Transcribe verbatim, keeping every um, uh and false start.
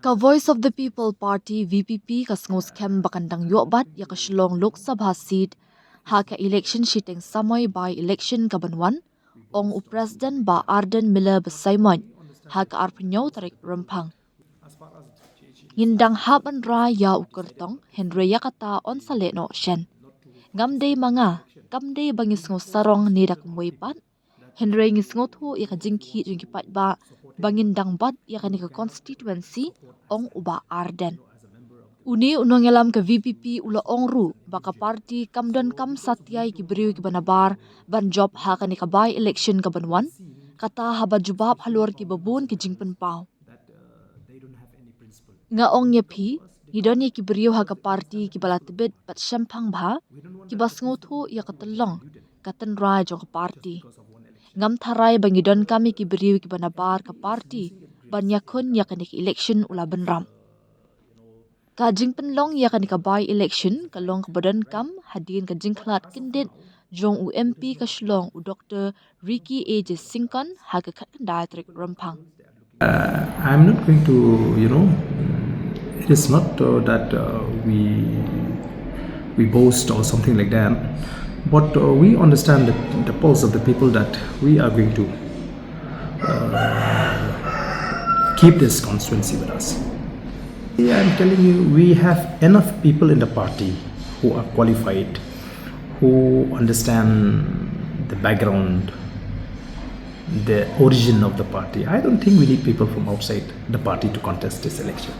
Ka Voice of the People Party, V P P, ka sngewskhem ba kan dang ïoh bat ïa ka Shillong Lok Sabha seat ha ka election shiteng samoi by-election ka ban wan, ong u President Bah Ardent Miller Basaiawmoit ha ka arphew tarik Rymphang. Ngin dang hap ban rai ïa u kyrtong, hynrei ïa kata yn sa leh noh shen. Ngam dei ma nga, kam dei ba ngi sngew sarong ne da kumwei pat, hynrei ngi sngewthuh ïa ka jingkhih jong ki paidbah ba ngin dang bat ïa kane ka constituency, ong u Bah Ardent. Une u nongïalam ka V P P u la ong ruh ba ka party kam donkam satia ïa ki briew kiba nabar ban jop ha kane ka by-election ka ban wan, kata haba jubab halor kiba bun ki jingpynpaw. Nga ong ïa phi, ngi don ïa ki briew ha ka party kiba la tbit bad shemphang bha, kiba sngewthuh ïa ka tyllong ka tynrai jong ka party. Ngam tharai ba ngi donkam ïa ki briew kiba nabar ka party ban ïakhun ïa kane ka election, u la bynrap. Ka jingpynlong ïa kane ka by-election ka long kaba donkam hadien ka jingkhlad kyndit jong u M P ka Shillong, u Doctor Ricky A J Syngkon, ha ka khatkhyndai tarik Rymphang. Uh, I'm not going to, you know, it is not uh, that uh, we we boast or something like that, but uh, we understand the, the pulse of the people that we are going to uh, keep this constituency with us. I'm telling you, we have enough people in the party who are qualified, who understand the background, the origin of the party. I don't think we need people from outside the party to contest this election.